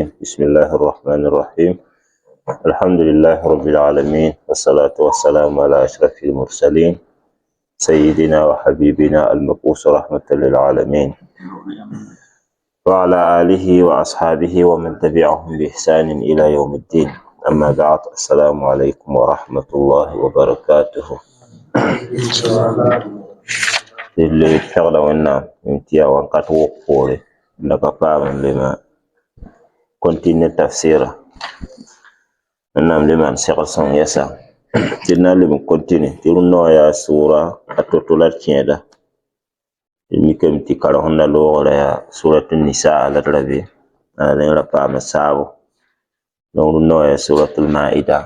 بسم الله الرحمن الرحيم. الحمد لله رب العالمين، والصلاة والسلام على أشرف المرسلين، سيدنا وحبيبنا المبعوث رحمة للعالمين، وعلى آله وأصحابه ومن تبعهم بإحسان إلى يوم الدين. أما بعد، السلام عليكم ورحمة الله وبركاته. D le pẽgda Wẽnnaam n tɩ yaa wãnkat wʋk poore la ka paam n lema continue tafsɩɩra. Wẽnnaam le maan segl sõng yɛsa tɩ d na n leb n continue tɩ rũndã wã yaa sʋʋra a to-to la d kẽeda. D mikame tɩ kareng sẽn na loogrã yaa surat Nisa la d ra be la yẽ ra paama saabo. Donc rũndã wã yaa Surat Maida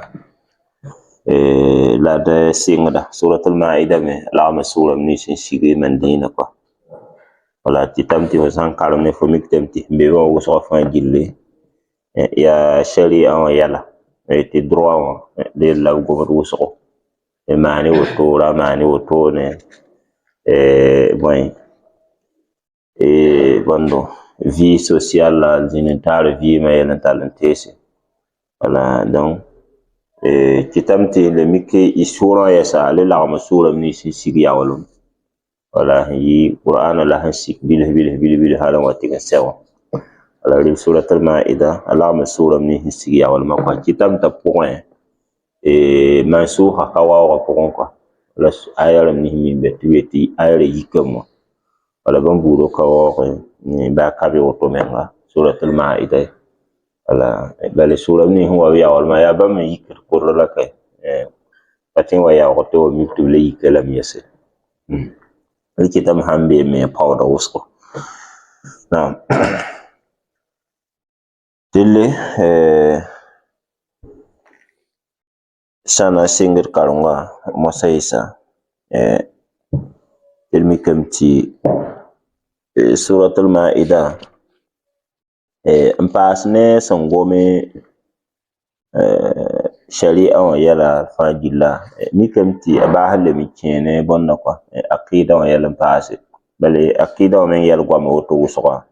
la d sɩngda. Surat Maida me lagma sʋʋrame nins n sig Mandĩinã kɔa. Wala tɩ tame tɩ fo sã n karem ne fo miktame tɩ sẽn be wã wʋsgã fãa gilli yaa sharia wã yɛla, tɩ droit wã d yella b gomd wʋsgo d maane woto, ra maane wotone, bõe bõndo vie sociale la zĩnd n taar vɩɩmã yɛl n tall n teese. Wala donc kɩtame tɩ le mik y sʋʋrã yɛsa a le lagma sʋʋrame nins n sig yaoolem, wala sẽn yɩ Qur'ana la sẽn sik bilf bilf bilf bilf hal n wa tɩg n sɛ wã. Wala rɩ Surat Maida a lagma sʋʋrame nins n sig yaoolmã kɔa. Kɩtame t'a pʋgẽ mansʋʋsã ka waoogã pʋgẽ kɔa, la aya rãmb nins me n be tɩ b yetɩ aya ra yikame wã, wala bãmb buudã ka waoogẽ baa ka be woto menga Surat Maida. Wala bala sʋʋrame nins sẽn wa b yaoolmã yaa bãmb n yikd kodr la ka pa tõe n wa yaoog tɩ wa mik tɩ b le yika lame yɛse. D kɩtame sãn beeme me paoodã wʋsgo. Naam, delle sã na n sɩngd karengã moasã yɩsa, d mikame tɩ Surat Maida n paas ne sẽn gome sharia wã yɛla fãa gilla. Mikame tɩ a baas n leb n kẽe ne bõnda kɔa, aqida wã yɛl n paase. Bala aqida wã meng yɛl goama woto wʋsgã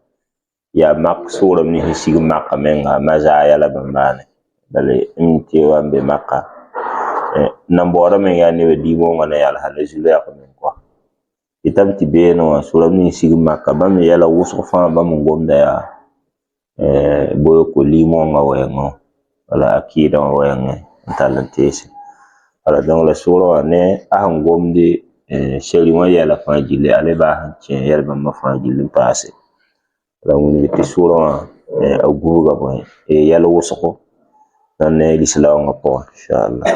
yaa mak sʋʋrame nins n sig maka menga mazaaya la bãmb maane. Bala m tɩ wa n be maka nan-baoodã meng yaa nebã limongã na yals la zu-lɛɛg meng kɔa. Kɩtame tɩ beene wã sʋʋrame nins sig maka bãmb yɛla wʋsg fãa bãmb n gomda yaa boyoko limongã wɛɛngẽ wala akɩɩdã wã wɛɛngẽ n tall n teese. Wala donc la sʋʋrã wã ne a sẽn gomde shari wã yɛla fãa gilli, a le baas n kẽ yɛl bãmba fãa gill n paase. La wilg tɩ sʋʋrã wã a gubga bõe yɛl wʋsgo nan ne lislaoongã pʋgẽ, inchallah.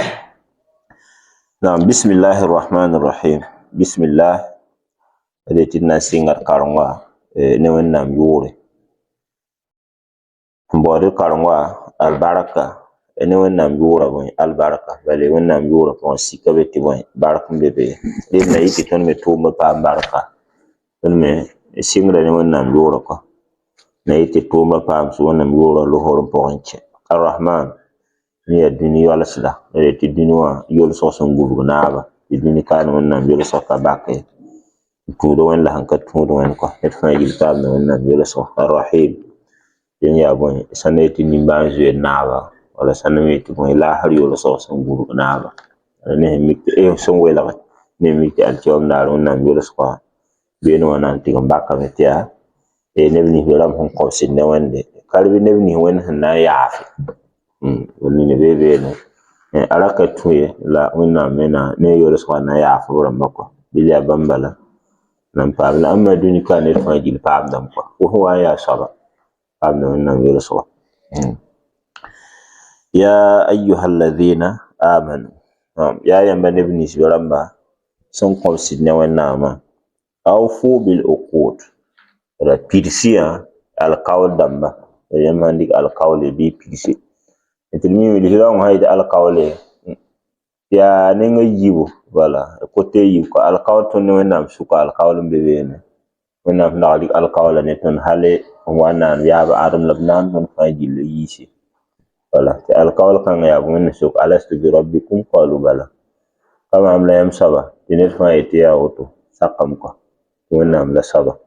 Naam, bismillahi rrahmani rrahim. Bismillah d yetɩ d na n sɩnga d kareng wã ne Wẽnnaam yʋʋre. N baood d kareng wã albarka ne Wẽnnaam yʋʋra bõe albarka. Bala Wẽnnaam yʋʋrã pʋgẽ sika be tɩ bõe bark n be be. Rẽ na yɩ tɩ tõnd me tʋʋmd paam barka. Tõnd me sɩngda ne Wẽnnaam yʋʋrã kɔa na yɩ tɩ tʋʋmdã paam Wẽnnaam yʋʋrã losr n pʋgẽ kẽ. Arrahman n yaa dũni yɔlsda, la tɩ dũni wã yolsg sẽn gubg naaba tɩ dũni kaane Wẽnnaam yolsg ka bake n tũud Wẽnd la sẽn ka tũud Wẽnd kɔa. Ned fãa yil paamda Wẽnnaam yolsg. Arrahim dẽn yaa bõe sã n yetɩ nimbãan-zoeer naaba wala sã n yetɩ bõe laasr yolsg sẽn gubg naaba. Ne sẽn mik tɩ sẽn welge ne mik tɩ alkiyoom daar Wẽnnaam yolsgã beene wã na n tɩg n bakame tɩ yaa neb nins rãmb sẽn kõbsd ne Wẽnde ka bɩ neb nins Wẽnd sẽn na n yaafe nina bee beene a ra ka tũ ye la Wẽnnaam me na ne yolsgã na n yaaf b rãmbã kɔa. Dɩl yaa bãmb bala na n paam la ãmba dũni ka ned fãa gill paamdame kɔa fo sẽn wa n yaa soaba paamda Wẽnnaam yolsgã. Ya ayuha alladhina amanu, yaa yãmba neb nins rãmba sẽn kõbsd ne Wẽnnaamã, awfu bil uqud, la pidsiyã alkaool dãmba. Yãmb sãn dɩk alkaoole bɩ y pidse tɩ d mi lislaoongã sã yetɩ alkaoole yaa nengã yiibu, wala kote yiib kɔa. Alkaool tõnd ne Wẽnnaam sʋka alkaool n be beene. Wẽnnaam sẽn dag n rɩk alkaoola ne tõnd hale n wa n naan yaab Adem la b naan tõnd fãa gill yiise. Wala tɩ alkaool kãngã yaa Wẽnd sok alastu bi rabbikum qalu bala, ka maam la yãmb soaba tɩ ned fãa yetɩ yaa woto sakame kɔa tɩ Wẽnnaam la soaba.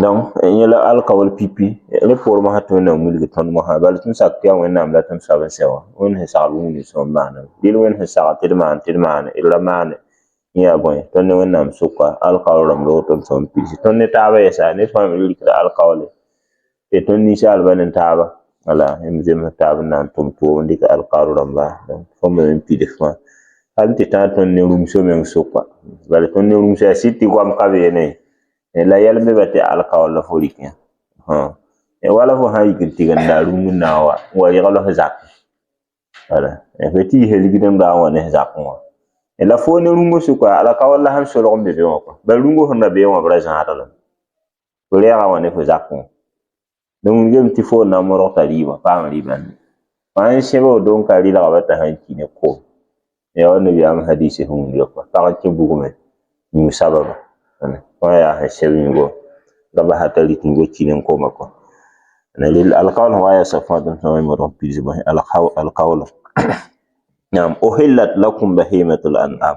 Donc yẽ la alkawal pipi rẽ poorẽ mosã tɩ Wẽnnaam wilg tõnd mosã. Bala tõnd sak tɩ yaa Wẽnnaam la tõnd soab n sɛ wã. Wẽnd sẽn sagl bũmb nins wã n maaname. Dɩl Wẽnd sẽn sagl tɩ d maan tɩ d maane, d ra maane. Yẽ yaa bõe, tõnd ne Wẽnnaam sʋka alkaool rãmb woto n tõm pids. Tõnd ne taabã yɛsa, ned fãa me rɩkda alkaoole. Tɩ tõnd ninsaalbã ne taaba, wala yãmb zems taab n na n tʋm tʋʋm n dɩk alkaool rãmba. Donc fõn me n pids fãa. Hal tɩ tãag tõnd ne rũmsã meng sʋka. Bala tõnd ne rũmsã yaa sɩd tɩ goam ka beene. La yɛl n be tɩ alkaool la fo rɩk yã. Wala fo sã n yik n tigenda rũng n na n wa, n wa yegl f zakẽ. Wala fo tɩ yisa ligd n ra n wa ne f zakẽ wã. La fo ne rũngã sʋka, alkaool la sẽn solg n be be wã kɔa. Bala rũngã sẽn ra be wã b ra zãadg lame. Fo reega wã ne fo zakẽ wã. Donc wilgame tɩ fo n na n modg t'a rɩɩbã, paam rɩɩbã ne. Fãa n sẽb woto n ka rɩlgba t'a sãn ki ne koom. Yaa wa nabiyaam hadis sẽn wilga kɔa. Pag n kẽ bugmẽ yũ sababa. Fãa yaa sẽn sẽb yũgo la basa t'a rɩk yũgo ki ne koomã kɔa. Alkaool sẽn wa yɛsã fãa tõnd tõe n modg n pids bõe alkaoolã. Naam, uhillat lakum bahimatul an'am.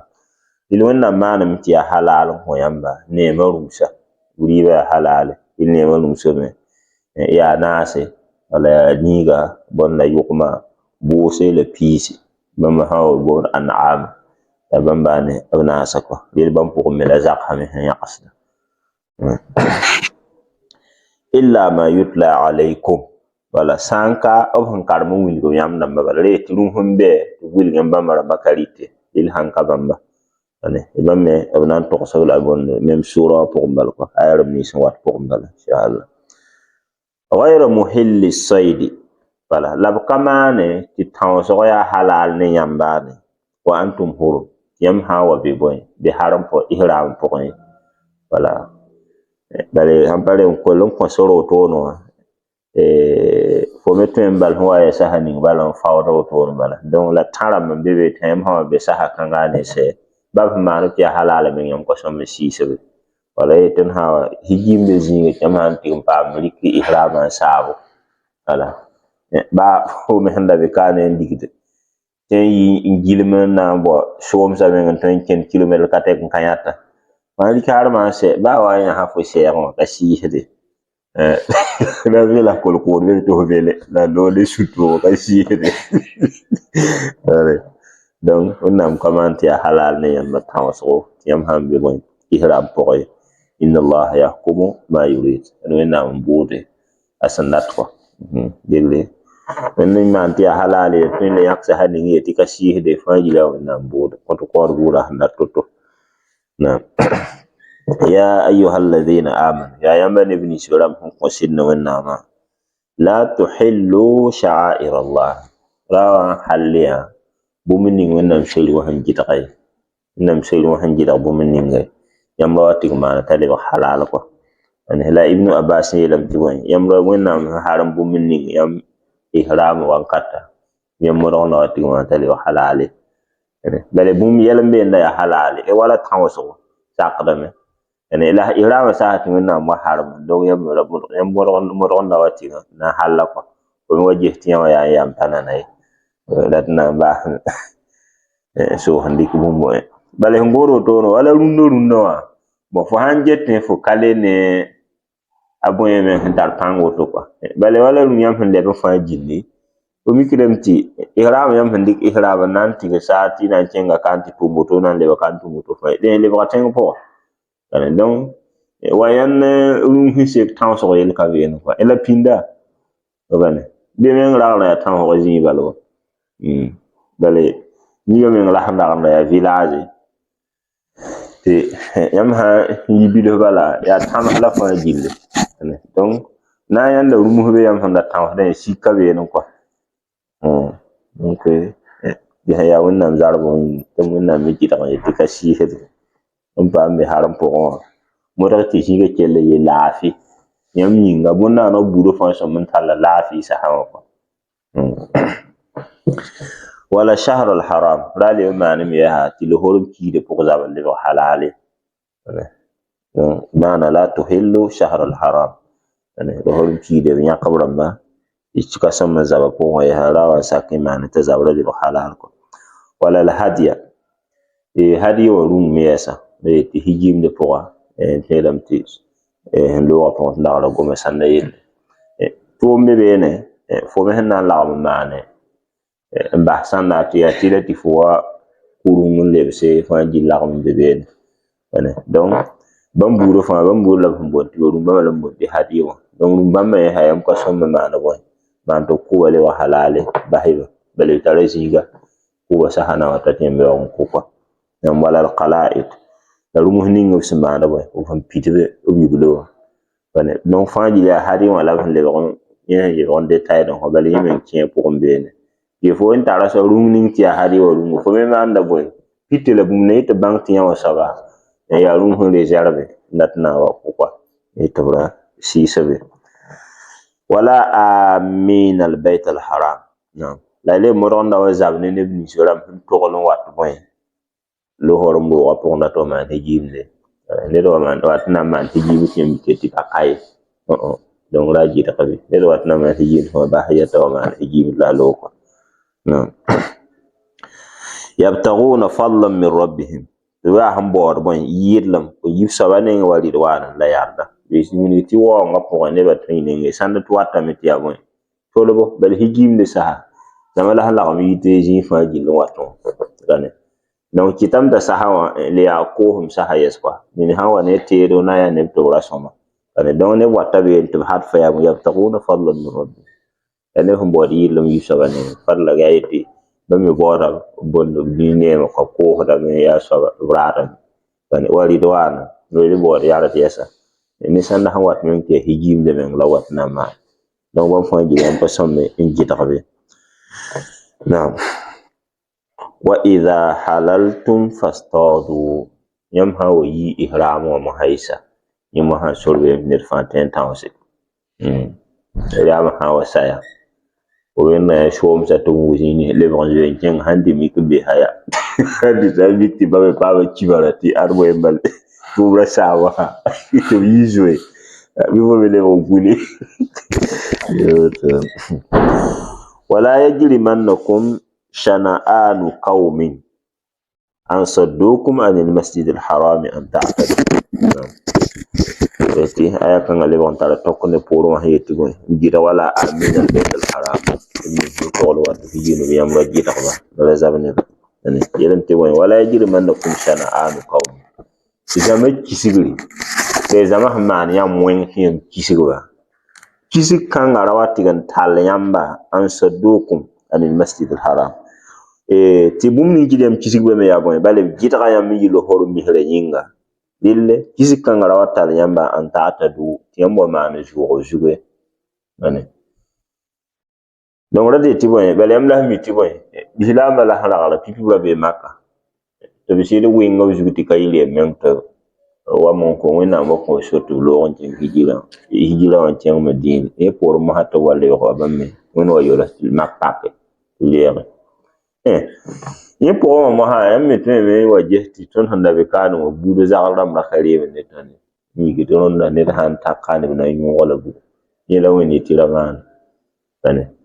Dɩl Wẽnnaam maaname tɩ yaa halal n kõ yãmba neemã rũmsa. Rɩɩbã yaa halale, dɩl neemã rũmsa me yaa naase wala yaa niiga, bõn la yʋgma, bʋʋse la piisi. Bãmb sã n wa boond an'am, yaa bãmba ne b naasã kɔa. Dɩl bãmb pʋgẽ me la zagsã me sẽn yãgsda. Illa ma yutla alaykum. Wala sã n ka b sẽn karem n wilg yãmb dãmba bala re tɩ rũm sẽn bɛ tɩ b wilg bãmba rãmbã ka rɩte, dɩl sãn ka bãmba. Bãmb me b na n togs-b la bõnd mem sʋʋra wã pʋgẽ bala kɔa, aya rãmb nins sẽn wat pʋgẽ bala inshallah. Ghayra muhilli saydi. Wala la b ka maane tɩ tãoosg yaa halal ne yãmba ne wa antum hurum. Yãmb sã n wa be bõe be harem pʋgẽ, ihram pʋgẽ. Wala bala sãn pa re n kell n kõ sor wotone wã, fo me tõe n bal sẽn wa yaa sasa ning bala n faood wotone bala. Donc la tã rãmb n be be tɩ yãmb sã wa be sasa kãnga ne sɛ bãmb sẽn maan tɩ yaa halala meng yãmb ka sõm n sɩɩsbe. Wala tõnd sã wa hijimbe zĩigã tɩ yãmb sã n tɩg n paam rɩk ihramã n saabo. Wala baa fo me sẽn da be kaane n digde tɩ n yi n gilm n na n bao soomsã meng n tõe n kẽnd kilomɛtr ka tɛk n ka yãta. Fãa rɩk harmã n sɛ baa wa n yãsa fo sɛɛgẽ wã ka sɩɩsde. La be la kolkood be tɩ fo bele la loog ne sũ-toog ka sɩɩsde. Donc Wẽnnaam ka maan tɩ yaa halal ne yãmba tãoosgo tɩ yãmb sã n be bõe ihram pʋgẽ. Inna allaha yahkumu ma yurid. D Wẽnnaam n bʋʋde a sẽn dat kɔa. Delle Wẽnd n maan tɩ yaa halal ye tõe n le yãk sasa ning ye tɩ ka sɩɩsde fãa yila Wẽnnaam bʋʋde kõt kaood bʋʋda sẽn dat to-to. Naam. Ya ayuha alladhina amanu, yaa yãmba neb nins rãmb sẽn kõ sɩd ne Wẽnnaamã, la tuhillu sha'air Allah. Ra wã n hall yã bũmb ning Wẽnnaam sori wã sẽn gɩdga ye. Wẽnnaam sori wã sẽn gɩdg bũmb ninga yãmb ra wa tɩ maana t'a lebg halal kɔa. La Ibnu Abbas yeelame tɩ bõe yãmb ra Wẽnnaam sẽn harem bũmb ning yãmb ihram wankata yãmb modg n ra wa tɩ maana t'a lebg halale. Bala bũmb yɛl n beenda yaa halale wala tãoosgo sakdame. La ihramã sasa tɩ Wẽnnaam wa harem donc yãmb modg n ra wa tɩ na n halla kɔa. Fo me wa ges tɩ yã wã yaa n yam pa nana ye. La d na n baas soos n dɩk bũmb wã. Bala sẽn gõod wotone wala rũndã rũndã wã, bon fo sãn getẽ fo ka le ne a bõe me sẽn tar pãng woto kɔa. Bala wala rũm yãmb sẽn lɛb fãa gilli, fo mikdame tɩ ihram yãmb sẽn dɩk ihram n na n tɩg saag tɩ y na n kẽnga ka n tɩ tʋm woto na n lebg ka n tʋm woto fãa dẽ lebga tẽng pʋgã. Donc wa yãnd rũm sẽn sek tãoosg yell ka beene kɔa. La pĩnda bɩ meng ragd yaa tãoosg zĩig bala wã. Bala yĩngã meng la sẽn ragenda yaa village tɩ yãmb sã n yi bilf bala yaa tãms la fãa gilli. Donc na n yãnda rũms be yãmb sẽn da tãoosdẽ sik ka beene kɔa. Donc dẽ yaa Wẽnnaam zarb tɩ Wẽnnaam me gɩdg n yet tɩ ka sɩɩsde n paam be harem pʋgẽ wã. Modg tɩ zĩigã kell n yee laafɩ yãmb yĩnga bõn-naaneg buudã fãa sõm n talla laafɩ sasa wã kɔa. Wala shahr al-haram ra le n maaneme yaa tɩ lohorem kiidã pʋg zabr lebg halale. Maana la tuhillu shahr al-haram. Lohorem kiidã b yãkb rãmba tɩ ka sõm n zabã pʋgẽ wã yaa ra wa n sak n maan t'a zabrã lebg halal kɔa. Wala al-hadiya, hadiya wã rũm me yɛsa tɩ hijimdã pʋga n tõe lame tɩ Sẽn loogã pʋgẽ tɩ lagra goma sãnda yelle tʋʋm be beene, fo me sẽn na n lagem n maane n bas sãnda tɩ yaa tɩ la tɩ fo wa kurung n lebse fãa gill lagem n be beene. Donc bãmb buudã fãa, bãmb buud la b sẽn boond tɩ rũm-bãmba la b boond tɩ hadi wã. Donc rũm-bãmbã yẽ sa yãmb ka sõm n maand bõe, maan tɩ b kʋʋba lebg halale bas-y-ba, bala y tara zĩiga kʋʋba sasa na wa ta tɩ yãmb yaoog n kʋ kɔa. Yãmb wala al-qala'id la rũms ning b sẽn maand bõe, b sẽn pit b yuglo wã. Donc fãa gill yaa hadi wã la b sẽn lebg yẽ sẽn lebg n detail wã, bala yẽ me n kẽ pʋgẽ beene. Tɩ fo n tara soab rũm ning tɩ yaa hadi wã rũnga, fo me maanda bõe, pite la bũmb na yɩ tɩ bãng tɩ yã wã soaba yaa rũm sẽn réserve n dat n na n wa kʋ kɔa tɩ b ra sɩɩsa be. Wala amin al-bayt al-haram. La y le modg n da wa zab ne neb nins rãmb sẽn togl n wat bõe losr n roogã pʋgẽ dat wa maan hijiimde. Ned wa wat n na n maan hijiim tɩ yãmb tɩ pa ka ye. Donc ra gɩdg be ned wat n na maan hijiim fãa bas yeta wa maan hijiimd la a loog kɔa. Yabtaguna fadlan min rabbihim, tɩ b yaa sẽn baood bõe yɩɩdlem b yib soaba nengẽ wa ridwan la yarda. Wilg tɩ waoongã pʋgẽ nebã tõe nenge sãnd tɩ watame tɩ yaa bõe tolbo, bala hijiimde sasa zãma la sẽn lagem yit zĩig fãa gill n wat wã. Donc kɩtame t'a sasa wã le yaa koosem sasa yɛs kɔa, ned sãn wa ne teedo na n yaa neb tɩ b ra sõma. Donc neb wata beene tɩ b had fa yaa yabtaguna fadlan min rabbihim, yaa neb sẽn baood yɩɩdlem yib soaba nengẽ. Fadla yaa yetɩ bãmb me baooda bõnd b neemã kɔa, koosdame yaa soaba b raadame wa ridwaana b baood yard yɛsa. Ne sãnda sẽn wat meng tɩ yaa hijiimde meng la wat n na n maan. Donc bãmb fãa gil yãmb pa sõmbe n gɩdg be. Naam. Wa idha halaltum fastadu, yãmb sã n wa yi ihram wã mosã yɩsa, yẽ mosã sor beem tɩ ned fãa tõe n tãoose. Raamã sã n wa saya b wẽnna soomsa tɩ b wʋ zĩig lebg n zoe n kẽng sãn dɩ mik n be haya sãn dɩ t'a mik tɩ ba me paama kibara tɩ ad bõe n bal tʋʋmrã saam wã tɩ b yi zoe bɩ fo me lebg n kuli. Wala yajrimannakum shana'anu qawmin an saddukum anil masjid al-harami an ta'tadu. Tɩ aya kãngã lebg n tara tõk ne poorẽ wã sẽn yetɩ bõe n gɩdg wala amin al-bayt al-haram b togl wat tɩ yĩnb yãmb ra gɩdgba ra zab neba. Yelem tɩ bõe wala yajrimannakum shana'anu qawmin, zãma kisgri tɩ zãma sẽn maan yãmb wẽng tɩ yãmb kisgba, kisg kãngã ra wa tɩg n tall yãmba an saddukum anil masjid al-haram, tɩ bũmb ning kɩt yãmb kisgba me yaa bõe bala b gɩdga yãmb n yi losr misrã yĩnga. Relle kisg kãngã ra wa tall yãmba an ta'tadu tɩ yãmb wa maan zʋʋg zuge. Donc ra dee tɩ bõe bala yãmb la sẽn mi tɩ bõe lislaambã la sẽn ragra pipi ra bee Maka tɩ b sɩd wɩng b zug tɩ ka yɩ reem meng tɩ wa mon kõ Wẽnnaam wa kõ sor tɩ b loog n kẽng hijirã wã n kẽng Medine. Yẽ poorẽ mosã tɩ b wa lebg wa bãmb me Wẽnd wa yols tɩ mak pake tɩ leege. Yẽ pʋgẽ wã mosã yãmb me tõeme n wa ges tɩ tõnd sẽn da be kaane wã buud zagr rãmb ra ka reemd ne tõnd n yik tɩ rõnda ned sã n ta kaane b na n yõog la bugum. Yẽ la Wẽnd yetɩ ra maana.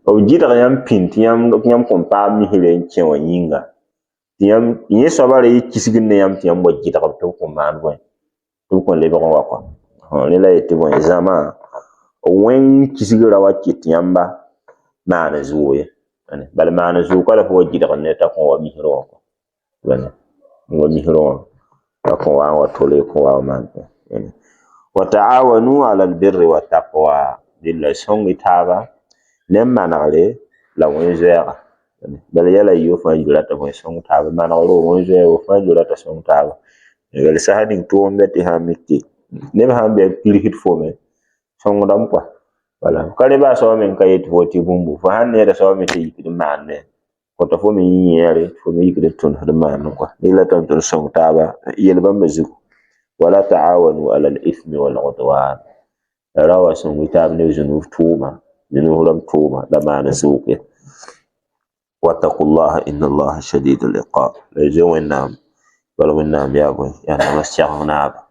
B gɩdg yãmb pĩn tɩ yãmb kõn paam misrã n kẽ wã yĩnga tɩ yẽ soabã ra yɩ kisgd ne yãmb tɩ yãmb wa gɩdg tɩ b kõn maan bõe tɩ b kõn lebg n wa kɔa. Rẽ la yetɩ bõe zãma wẽng kisg ra wa kɩt yãmba maan zʋʋg ye. Bala maan zʋʋg ka la fo wa gɩdg ne t'a kõn wa misrã wã kɔ. Wa misrã wã a kõn wa n wa tole kõn wa n maan. Wa ta'awanu ala albirri wa taqwa, dẽla sõng-y taaba ne manegre la wẽn-zoɛɛga. Bala yɛla yiibã fãa gil rata bõe sõng taaba manegr wẽn-zoɛɛgo fãa gil rata sõng taaba. Bala sasa ning tʋʋm bɛ tɩ sã n mik tɩ neb sãn be n pirsd fo me sõngdame kɔa. Wala ka rẽ baa soaba me n ka yet fo tɩ bũmbu fo sãn needa soaba me tɩ yikd n maande kõta fo me yĩ yẽere fo me yikd n tũnsd n maandẽ kɔa. Rẽ la tõnd tɩ d sõng taaba yel bãmba zugu. Wala ta'awanu ala al-ithmi wal-udwan, ra wa sõng taab ne zũnub tʋʋma, zũnub rãmb tʋʋma la maan zʋʋg ye. Wattaqullaha inna allaha shadidul iqab, la y zoe Wẽnnaam bala Wẽnnaam yaa bõe yaa namas segeng naaba.